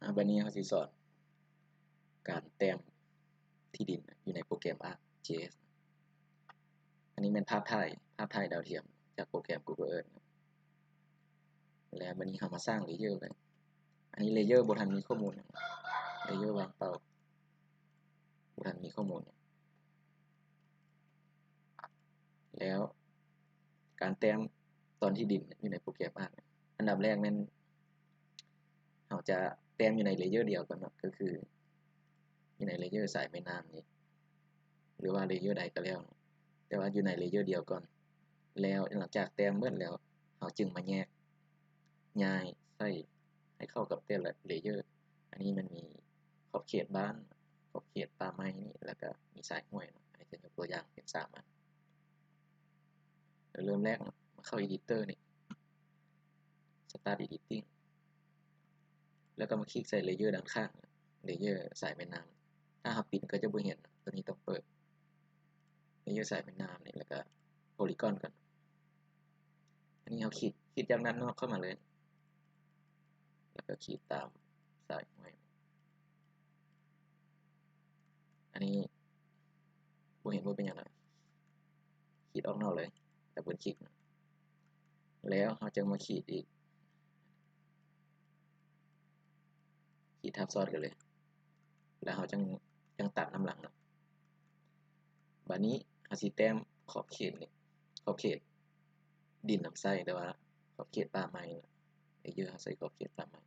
ອາ ບາດນີ້ເຮົາຊິສອນການແຕ້ມທີ່ດິນຢູ່ໃນໂປຣແກຣມ ArcGIS. ອັນນີ້ແມ່ນພາບຖ່າຍ ພາບຖ່າຍດາວທຽມຈາກໂປຣແກຣມ Google Earth ເນາະ. ແລ້ວບາດນີ້ເຮົາມາສ້າງ layer ໄວ້. ອັນນີ້ layer ບໍ່ທັນມີຂໍ້ມູນຫຍັງ, layer ວ່າງເປົ່າ ບໍ່ທັນມີຂໍ້ມູນຫຍັງ. ແລ້ວການແຕ້ມຕອນທີ່ດິນຢູ່ໃນໂປຣແກຣມ Arc ອັນດັບແລກແມ່ນເຮົາຈະແຕ້ມຢູ່ໃນ layer ດຽວກ່ອນເນາະ, ກໍຄືຢູ່ໃນ layer ສາຍແມ່ນ້ຳນີ້ ຫຼືວ່າ layer ໃດກໍແລ້ວ, ແຕ່ວ່າຢູ່ໃນ layer ດຽວກ່ອນ. ແລ້ວຫຼັງຈາກແຕ້ມໝົດແລ້ວ ເຮົາຈຶ່ງມາແຍກ ຍ້າຍໃສ່ໃຫ້ເຂົ້າກັບແຕ່ລະ layer. ອັນນີ້ມັນມີຂອບເຂດບ້ານ, ຂອບເຂດປ່າໄມ້ນີ້ ແລ້ວກະມີສາຍຫ້ວຍເນາະ. ອັນນີ້ຈະຍົກຕົວຢ່າງເປັນສາມອັນ. ເລີ່ມແລກເນາະ ມາເຂົ້າ Editor ນີ້ Start Editing ແລ້ວກໍມາຄລິກໃສ່ layer ດ້ານຂ້າງ layer ສາຍແມ່ນ້ຳ. ຖ້າເຮົາປິດກໍຈະບໍ່ເຫັນ, ຕົວນີ້ຕ້ອງເປີດ layer ສາຍແມ່ນ້ຳນີ້ ແລ້ວກໍ Polygon ກ່ອນ. ອັນນີ້ເຮົາຂີດ ຂີດຈາກດ້ານນອກເຂົ້າມາເລີຍ ແລ້ວກໍຂີດຕາມສາຍຫ້ວຍ. ອັນນີ້ບໍ່ເຫັນບໍ່ເປັນຫຍັງນະ, ຂີດອອກນອກເລີຍ Double Click ນະ. ແລ້ວເຮົາຈຶ່ງມາຂີດອີກ ຂີດທັບຊ້ອນກັນເລີຍ ແລ້ວເຮົາຈັ່ງ ຈັ່ງຕັດນຳຫຼັງເນາະ. ບາດນີ້ເຮົາຊິແຕ້ມຂອບເຂດນີ້ ຂອບເຂດດິນນຳໃຊ້ ຫຼືວ່າຂອບເຂດປ່າໄມ້. layer ເຮົາໃສ່ຂອບເຂດປ່າໄມ້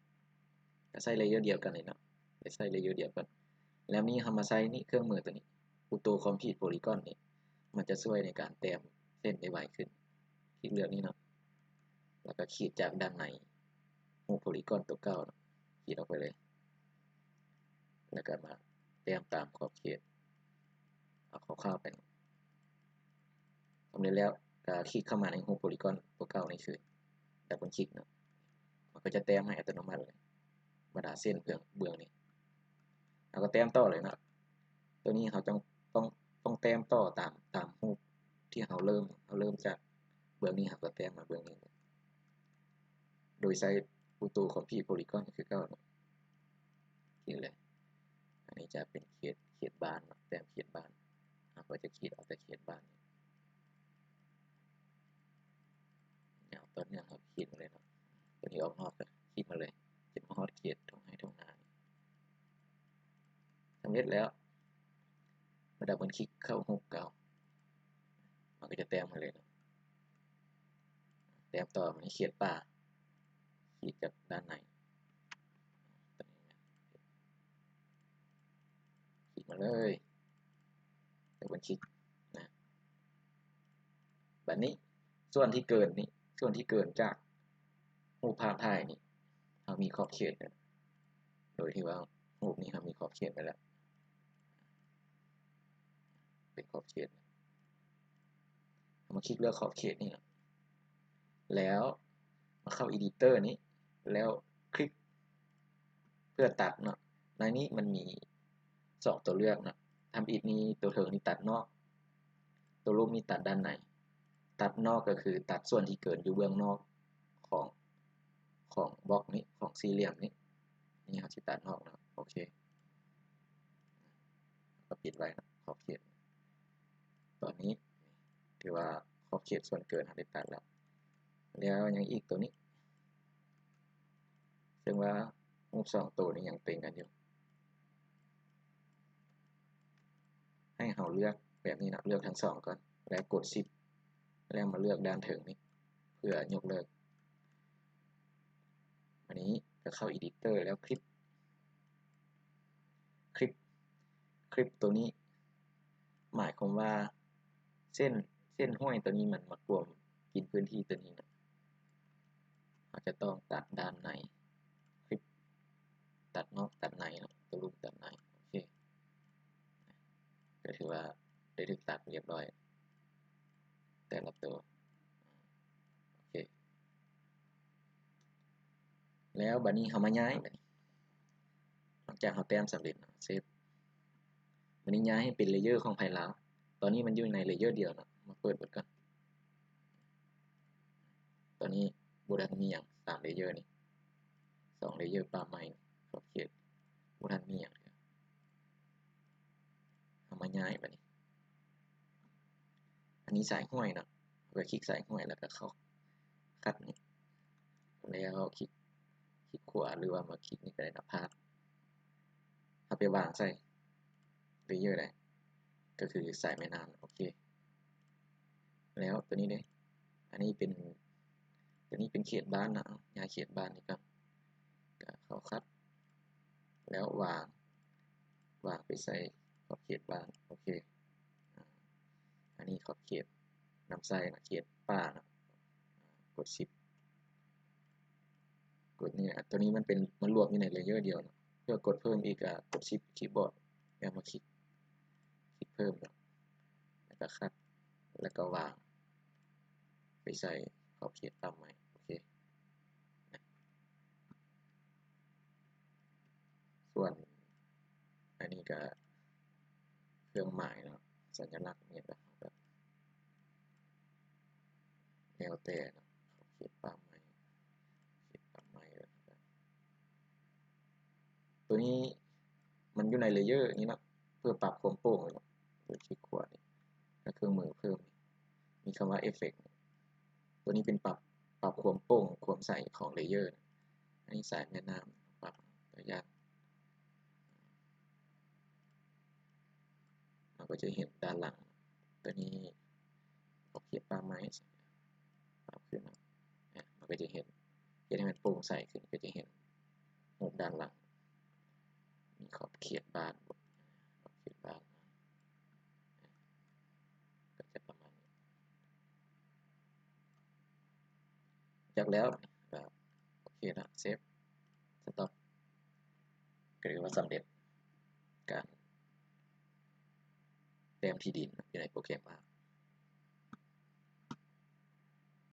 ກໍໃສ່ layer ດຽວກັນນີ້ເນາະ, ໄປໃສ່ layer ດຽວກັນ. ແລ້ວນີ້ເຮົາມາໃສ່ນີ້ ເຄື່ອງມືຕົວນີ້ Auto Complete Polygon ນີ້ ມັນຈະຊ່ວຍໃນການແຕ້ມເສັ້ນໄດ້ໄວຂຶ້ນ. ຄລິກເລືອກນີ້ເນາະ ແລ້ວກໍຂີດຈາກດ້ານໃນຮູບ Polygon ຕົວເກົ່າເນາະ, ຂີດອອກໄປເລີຍ ແລ້ວກໍມາແຕ້ມຕາມຂອບເຂດ ເອົາຂາວໆໄປ. ສຳເລັດແລ້ວກໍຄລິກເຂົ້າມາໃນຮູບ Polygon ຕົວເກົ່ານີ້ຄື Double Click ເນາະ, ມັນກໍຈະແຕ້ມໃຫ້ອັດຕະໂນມັດເລີຍ ບັນດາເສັ້ນເບື້ອງ ເບື້ອງນີ້. ເຮົາກໍແຕ້ມຕໍ່ເລີຍເນາະ. ຕົວນີ້ເຮົາຕ້ອງ ຕ້ອງ ຕ້ອງແຕ້ມຕໍ່ຕາມ ຕາມຮູບທີ່ເຮົາເລີ່ມ ເຮົາເລີ່ມຈາກເບື້ອງນີ້ ເຮົາກໍແຕ້ມມາເບື້ອງນີ້ ໂດຍໃຊ້ Auto Complete Polygon ຄືເກົ່າເນາະ. ຄລິກເລີຍ. ອັນນີ້ຈະເປັນເຂດ ເຂດບ້ານເນາະ, ແຕ້ມເຂດບ້ານ. ເຮົາກໍຈະຂີດເອົາແຕ່ເຂດບ້ານນີ້ ຍາວຕໍ່ເນື່ອງ ເຮົາຂີດມາເລີຍເນາະ. ຕົວນີ້ອອກນອກກໍຂີດມາເລີຍ ຈົນມາຮອດເຂດທົ່ງໄຮ່ທົ່ງນານີ້. ສຳເລັດແລ້ວ ມາດັບເບິນຄລິກເຂົ້າຮູບເກົ່າ ມັນກໍຈະແຕ້ມໃຫ້ເລີຍເນາະ. ແຕ້ມຕໍ່ມາໃນເຂດປ່າ ຂີດຈາກດ້ານໃນ ຂີດມາເລີຍ ດັບເບິນຄລິກນະ. ບາດນີ້ສ່ວນທີ່ເກີນນີ້ ສ່ວນທີ່ເກີນຈາກຮູບພາບຖ່າຍນີ້ ເຮົາມີຂອບເຂດ ໂດຍທີ່ວ່າຮູບນີ້ເຮົາມີຂອບເຂດໄວ້ແລ້ວ ເປັນຂອບເຂດ. ເຮົາມາຄລິກເລືອກຂອບເຂດນີ້ເນາະ ແລ້ວມາເຂົ້າ Editor ນີ້ ແລ້ວຄລິກເພື່ອຕັດເນາະ. ໃນນີ້ມັນມີສອງຕົວເລືອກເນາະ, ທຳອິດນີ້ຕົວເທິງນີ້ຕັດນອກ, ຕົວລຸ່ມນີ້ຕັດດ້ານໃນ. ຕັດນອກກໍຄືຕັດສ່ວນທີ່ເກີນຢູ່ເບື້ອງນອກຂອງ ຂອງບລັອກນີ້ ຂອງສີ່ຫຼ່ຽມນີ້. ນີ້ເຮົາຊິຕັດນອກເນາະ. ໂອເຄ ກໍປິດໄວ້ເນາະ ຂອບເຂດ. ຕອນນີ້ຖືວ່າຂອບເຂດສ່ວນເກີນເຮົາໄດ້ຕັດແລ້ວ. ແລ້ວຍັງອີກຕົວນີ້ ເຊິ່ງວ່າຮູບສອງໂຕນີ້ຍັງເຕັງກັນຢູ່. ໃຫ້ເຮົາເລືອກແບບນີ້ເນາະ, ເລືອກທັງສອງກ່ອນ ແລ້ວກົດ Shift ແລ້ວມາເລືອກດ້ານເທິງນີ້ ເພື່ອຍົກເລີກ. ອັນນີ້ກໍເຂົ້າ Editor ແລ້ວຄລິບ ຄລິບ ຄລິບຕົວນີ້ ໝາຍຄວາມວ່າເສັ້ນ ເສັ້ນຫ້ວຍຕົວນີ້ມັນມາກວມກິນພື້ນທີ່ຕົວນີ້ນະ. ເຮົາຈະຕ້ອງຕັດດ້ານໃນ ຄລິບ ຕັດນອກ ຕັດໃນເນາະ ຕົວລຸ່ມຕັດໃນ. ໂອເຄ ກໍຖືວ່າໄດ້ຖືກຕັດຮຽບຮ້ອຍ ແຕ່ລະໂຕ. ໂອເຄ ແລ້ວບາດນີ້ເຮົາມາຍ້າຍ ບາດນີ້ ຫຼັງຈາກເຮົາແຕ້ມສຳເລັດເນາະ Save. ບາດນີ້ຍ້າຍໃຫ້ເປັນ layer ຂອງໃຜລາວ. ຕອນນີ້ມັນຢູ່ໃນ layer ດຽວເນາະ, ມາເປີດເບິ່ງກ່ອນ. ຕອນນີ້ບໍ່ທັນມີຫຍັງ ສາມ layer ນີ້ ສອງ layer ປ່າໄມ້. ອບເຂດບໍ່ທັນມີຫຍັງເທື່ອ. ເຮົາມາຍ້າຍບາດນີ້ ອັນນີ້ສາຍຫ້ວຍເນາະ ເຮົາກໍຄລິກສາຍຫ້ວຍ ແລ້ວກໍເຂົ້າຄັດນີ້ ແລ້ວຄລິກ ຄລິກຂວາ ຫຼືວ່າມາຄລິກນີ້ກໍໄດ້ເນາະ ພາດ ເຮົາໄປວາງໃສ່ layer ໄດ້ ກໍຄືສາຍແມ່ນ້ຳ. ໂອເຄ ແລ້ວຕົວນີ້ເດ້ ອັນນີ້ເປັນ ຕົວນີ້ເປັນເຂດບ້ານເນາະ ຍ້າຍເຂດບ້ານນີ້ກ່ອນ ກໍເຂົ້າຄັດ ແລ້ວວາງ ວາງໄປໃສ່ຂອບເຂດບ້ານ. ໂອເຄ ອາ ອັນນີ້ຂອບເຂດນ້ຳໃສເນາະ ເຂດປ່າເນາະ ກົດ Shift ກົດນີ້ ອາ ຕົວນີ້ມັນເປັນ ມັນລວມຢູ່ໃນ layer ດຽວເນາະ ເພື່ອກົດເພີ່ມອີກກໍກົດ Shift ທີ່ບອດ ແລ້ວມາຄລິກ ຄລິກເພີ່ມເນາະ ແລ້ວກໍຄັດ ແລ້ວກໍວາງໄປໃສ່ຂອບເຂດປ້ຳໃໝ່. ໂອເຄ ສ່ວນອັນນີ້ກໍເຄື່ອງໝາຍເນາະ ສັນຍະລັກນີ້ກໍ ແລ້ວແຕ່ເນາະ ເຂດປ້ຳໃໝ່ ເຂດປ້ຳໃໝ່ ຕົວນີ້ມັນຢູ່ໃນ layer ນີ້ເນາະ ເພື່ອປັບຄວາມໂປ່ງເນາະ ຄລິກຂວານີ້ ແລ້ວເຄື່ອງມືເພີ່ມ ມີຄຳວ່າ Effect ຕົວນີ້ເປັນປັບ ປັບຄວາມໂປ່ງຄວາມໃສຂອງ layer ອັນນີ້ສາຍແມ່ນ້ຳ ປັບຕົວຢ່າງ ເຮົາກໍຈະເຫັນດ້ານຫຼັງ ຕົວນີ້ຂອບເຂດປ່າໄມ້ ປັບຂຶ້ນມາ ມັນກໍຈະເຫັນ ເຮັດໃຫ້ມັນໂປ່ງໃສຂຶ້ນ ກໍຈະເຫັນຮູບດ້ານຫຼັງ ມີຂອບເຂດບ້ານ ຂອບເຂດບ້ານ ກໍຈະປະມານນີ້. ຈາກແລ້ວກໍໂອເຄເນາະ Save Stop ກໍຖືວ່າສຳເລັດການແຕ້ມທີ່ດິນຢູ່ໃນໂປຣແກຣມ Arc.